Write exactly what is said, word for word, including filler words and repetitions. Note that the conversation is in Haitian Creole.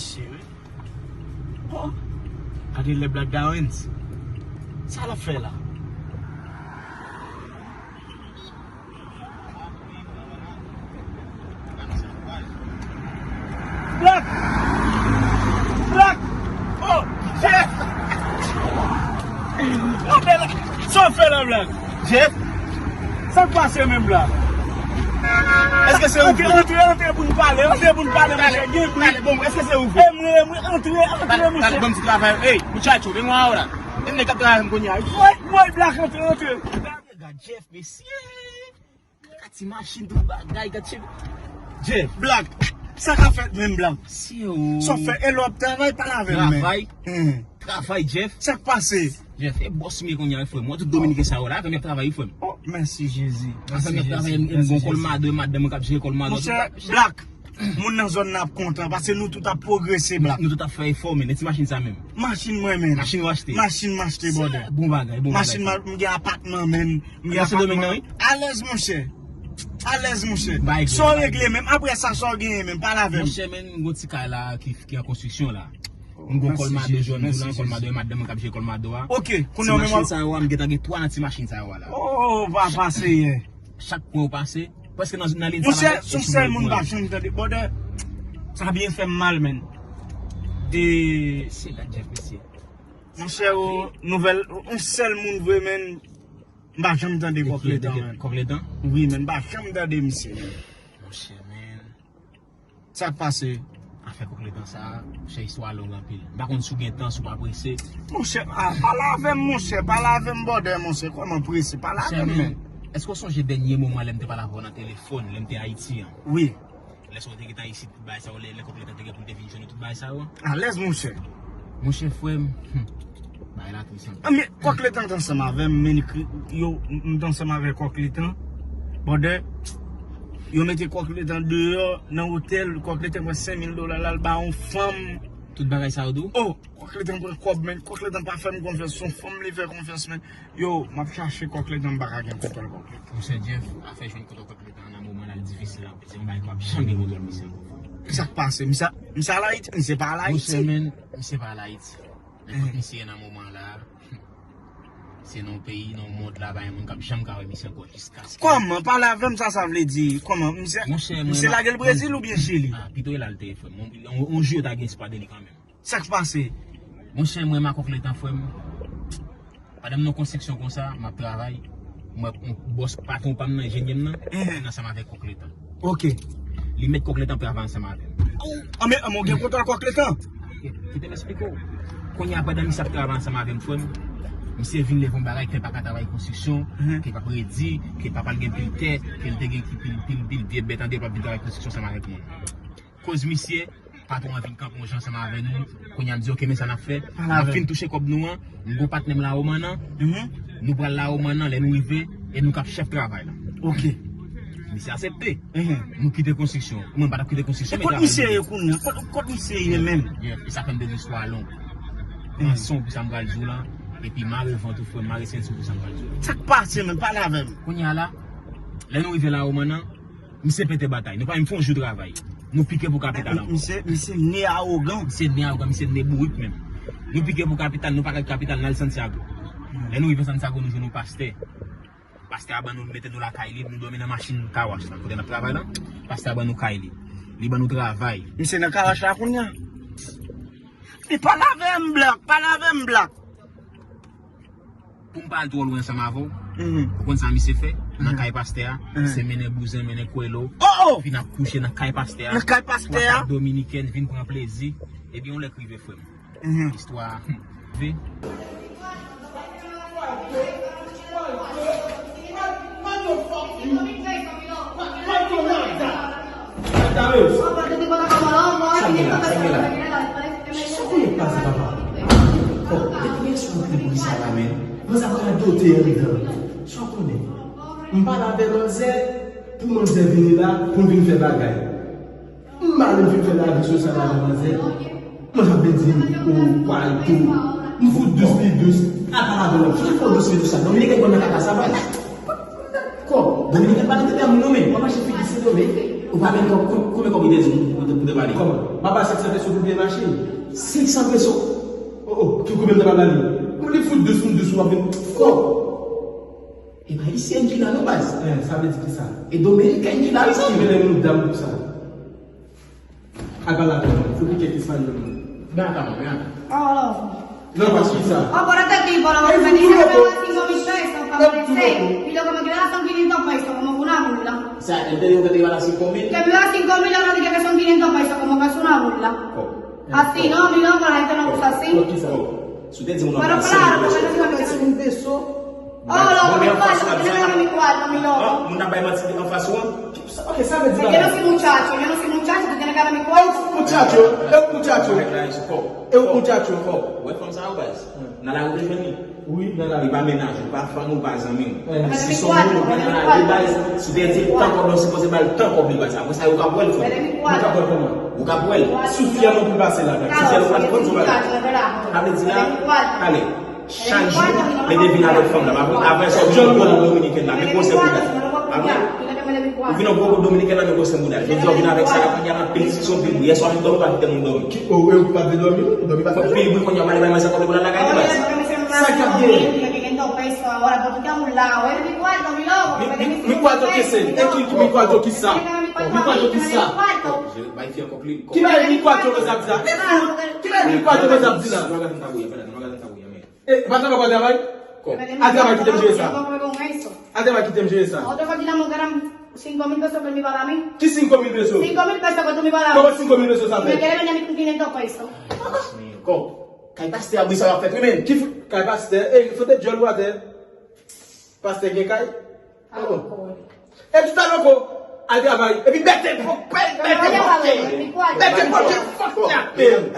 Mesye, wi. Oh, gade lè Black Dawens. Sa l ap fè la? Black! Black! Oh, Jeff! Sa w fè la, Black? Jeff? Sa k pase menm la? Èske se ou vre? Antre, antre, antre pou n pale, antre pou n pale, monchè, gen bri. Bon, èske se ou vre? E mwen, e mwen, antre, antre, monchè. Bon, ti travay. Ey, muchacho, ven mwen la. Vin nèg k ap travay m kounye a. Woy, woy, Black, antre, antre. Gad Jeff, mesye. Gad ti machin, tout bagay, gad cheve. Jeff. Black, sa k ap fèt menm, Black? Si ou. Sa w fè, e lè w ap travay, pale avè m, men. Travay? Hmm. Travay, Jeff. Sa k pase? Jeff, e bòs m ye kounye a, wi, frè m. Mwen, tout Dominiken sa yo la, avè m y ap travay, wi, frè m. Oh, mèsi, Jezi. Avè m y ap travay, m gen yon kolmado, e madanm mwen k ap jere kolmado. Monchè, Black, moun nan zòn nan ap kontan, paske nou tout ap pwogrese, Black. Nou tout ap fè efò, men, e ti machin sa menm. Machin mwen, men. Machin w achte. Machin m achte, brother. Bon bagay, bon bagay. Machin, m gen apatman, men. M gen apatman. Nan Sendomeng nan, wi. Alèz, monchè. Alèz, monchè. Sa w regle menm? Apre sa, sa w genyen menm? Pale avè m. Monchè, men, m gon ti kay la ki, ki an konstriksyon la. M gon kolmado jòn tou la, kolmado e madanm mwen k ap jere kolmado a. Ok, kounye a menm. Ti machin sa yo a, m gentan gen twa nan ti machin sa yo a la. Oh, papa Seyè. Chak kwen ou pase, prèske nan, nan liy sa la, se yon sèl moun m pa janm tande. Brother, sa byen fè m mal, men. E se gad Jeff, mesye. Monchè, o, nouvèl, yon sèl moun vre, men. M pa janm tande Kòk Letan, men. Kòk Letan? Wi, men, m pa janm tande misye, men. Monchè, men. Sa k pase? Afè Kòk Letan sa, monchè, istwa a long anpil. M pa konn si w gen tan, si w pa prese. Monchè, a, pale avè m, monchè, pale avè m, brother, monchè. Kòman prese? Pale avè m, men. Èske w sonje dènye moman lè m te pale avè w nan telefòn, lè m te Ayiti an? Wi. Lè sa w te gentan isit, tout bagay sa yo, lè, lè Kòk Letan te gen pou l te vin jwenn ou, tout bagay sa yo? Alèz, monchè. Monchè, frè m, hmm, bagay la tris anpil. A, men Kòk Letan t ansanm avè m, men li kri-, yo, m, m t ansanm avè Kòk Letan. Brother, yo mete Kòk Letan deyò nan otèl, Kòk Letan pran senk mil dola, l al ba yon fanm. Tout bagay sa yo tou? Oh, Kòk Letan pran kòb, men Kòk Letan pa fè m konfyans, se yon fanm li fè konfyans, men. Yo, m ap chache Kòk Letan, m pa ka gen kontwòl Kòk Letan. Monchè Jeff, afè jwenn kontwòl Kòk Letan nan moman la, l difisil anpil. Se yon bagay ki p ap janm gen kontwòl misye ankò. Sa k pase? Misye, misye al Ayiti? Misye pa al Ayiti? Monchè, men, misye pa al Ayiti. Nenpòt misye ye nan moman la, se nan yon peyi, nan yon mond la, pa gen moun k ap janm ka wè misye ankò jiskaske. Kòman? Pale avè m, sa sa vle di? Kòman? Misye, misye lage l Brezil oubyen Chili? A, pito e la l te ye, frè m. Yon, yon, yon jou yo ta gen espwa de li kanmenm. Sa k pase? Monchè, mwen, m a Kòk Letan, frè m. Pandan m nan konstriksyon konsa, m ap travay. M wè yon bòs, patwon pa m nan, enjenyè m nan, vin ansanm avèk Kòk Letan. Ok. Li mèt Kòk Letan ap travay ansanm avè m. Ou, an, men, an, men, ou gen kontwòl Kòk Letan? Kite m esplike w. Kounye a, pandan misye ap travay ansanm avè m, frè m, misye vin leve yon bagay ke l pa ka travay konstriksyon, ke l p ap redi, ke papa l gen pil tè, ke l te gen ki pil, pil, pil vye bèt, tande, l p ap vin travay konstriksyon ansanm avèk moun. Koz misye, patwon an vin kanpe yon jan ansanm avè nou. Kounye a m di, "Ok, men sa n ap fè." N ap fin touche kòb nou an. M gon patnè m Lawoman nan. Nou pral Lawoman nan, lè nou rive, e nou k ap chèf travay la. Ok. Misye aksepte. Nou kite konstriksyon. Mwen, m pa t ap kite konstriksyon, men travay. E kot misye ye kounye a? Kot, kot misye ye menm? Yeah, e sa fè m te di istwa a long. Pran son pou sa m pral di w la. Epi mare vant ou, frè m, mare senti w pou sa m pral di w la. Sa k pase, men? Pale avè m. Kounye a la, lè nou rive Lawoman nan, misye pete batay. Nou pa menm fè yon jou travay. Nou pike pou kapital ankò. Misye, misye ne awogan. Misye ne awogan, misye ne bourik menm. Nou pike pou kapital, nou pa ret kapital, n al Santiago. Lè nou rive Santiago, nou jwenn yon pastè. Pastè a ban nou, mete nou lakay li, nou dòmi nan machin kawach la, kote n ap travay la. Pastè a ban nou kay li. Li ban nou travay. Misye nan kawach la kounye a. E pale avè m, Black, pale avè m, Black. Pou m pa al twò lwen ansanm avè w, ou konn sa misye fè? Nan kay pastè a, se mennen bouzen, mennen kwelo, vin ap kouche nan kay pastè a. Nan kay pastè a. Dominiken, vin pran plezi. Ebyen, yon lè k rive, frè m. Istwa a, hmm, rive. Sa gen la, sa gen la. Sa w konnen k pase, papa? Bon, depi yè swa antre polis la la, men. Manzè ap radote anndan. Sa w konnen? M pale avè manzè, pou manzè vini la, pou n vin fè bagay. M ale, m fin fè lavi sosyal avè manzè. Manzè ap di m, "O, pral tou." M fout dous li dous. Al pale avè l. Fout fò dous li dous la. Dominiken konn nan kaka savaj. Kò, Dominiken pa nan tèt moun non, men. W ap mache figi Sendomeng. Ou pa menm kon-, kon-, konbyen kòb li te di w pou, pou, pou te pale? Kòman? M ap bay senk san peso pou biyè machin. Senk san peso? Oh, oh, ki konbyen m ta pral ale? Li fout dous, m dous, w ap vin. Kòb. E pa ayisyen ki la non, baz. Eh, sa vle di ki sa? E dominiken ki la, wi, sa. Ki vle moun dam pou sa? Al pale avè l, se pou kèk espanyòl. Ven acá, ven acá. Oh, loco. No, mas quizá. Oh, por este tipo, loco, me dice que me va a dar cinco mil pesos para amanecer. Y yo como que me da son quinientos pesos, como que una burla. O sea, él te dijo que te iba a dar cinco mil. Que me iba a dar cinco mil, ahora dice que son quinientos pesos, como que es una burla. Oh. Así no, mi loco, la gente no usa así. Pero quizá. Oh. Si usted dice una Pero clase claro, de porque no se iba a Sin peso. Oh, loco, mi cuarto, tú tienes que darme mi cuarto, mi loco. Moun nan bay manti anfas ou an. Ok, sa vle di bagay. Yo no soy muchacho, yo no soy muchacho, tú tienes que darme mi cuarto. Muchacho, es un muchacho. Es un muchacho. Ou wè fanm sa yo, baz? Nan lari ou te jwenn li? Wi, nan lari. Li pa mennaj ou, li pa fanm ou, li pa zanmi w. Si se yon moun ou pran nan lari, baz, si w te di l tan kòb la, ou sipoze ba l tan kòb li, baz. Apre sa, ou ka pran l, fanm. Ou ka pran l kòman? Ou ka pran l. Sou fyèl ou pou l pase la, baz. Sou fyèl ou pral pran l, sou bagay. Sa vle di la, pale. Chak jou, li te vin avèk fanm nan. Apre, apre sa, ou vin yon gwo dominiken la, men gwosè bouda. Apre, ou vin yon gwo dominiken la, men gwosè bouda. Jodi a, ou vin avèk sa, la, kounye a, nan pil diskisyon, pil bri. Yè swa, m dòmi, ou pa kite moun dòmi. Ki, o, e, ou pa te dòmi, ou dòmi pa te dòmi. Pil bri, kounye a, ou ale bay manzè kòb pou l al lakay li, baz. Sa k ap genyen? Mi, mi, mi cuarto, ¿qué es? E ki, ki mi cuarto, ki sa? Mi cuarto, ki sa? Ki bagay mi cuarto, sa ap di la? Ki bagay mi cuarto, sa ap di la? E, pa travay, pa travay. Al travay, kite m jere sa. Al travay, kite m jere sa. Otro fue que la mujer eran cinco mil pesos que me iba a dar a mí. Ki cinco mil pesos? Cinco mil pesos que tú me ibas a dar. Kòman cinco mil pesos sa fèt? Y me quiere vender a mí con quinientos pesos. Dios mío. Kòb. Kay pastè a bri sa w ap fèt, wi, men. Ki f-, kay pastè? E, fout djòl ou atè. Pastè gen kay? Oh. E ti taloko, al travay. Epi bèt tèt fòk, bèt tèt fòk. Bèt tèt fòk, fòk la, men.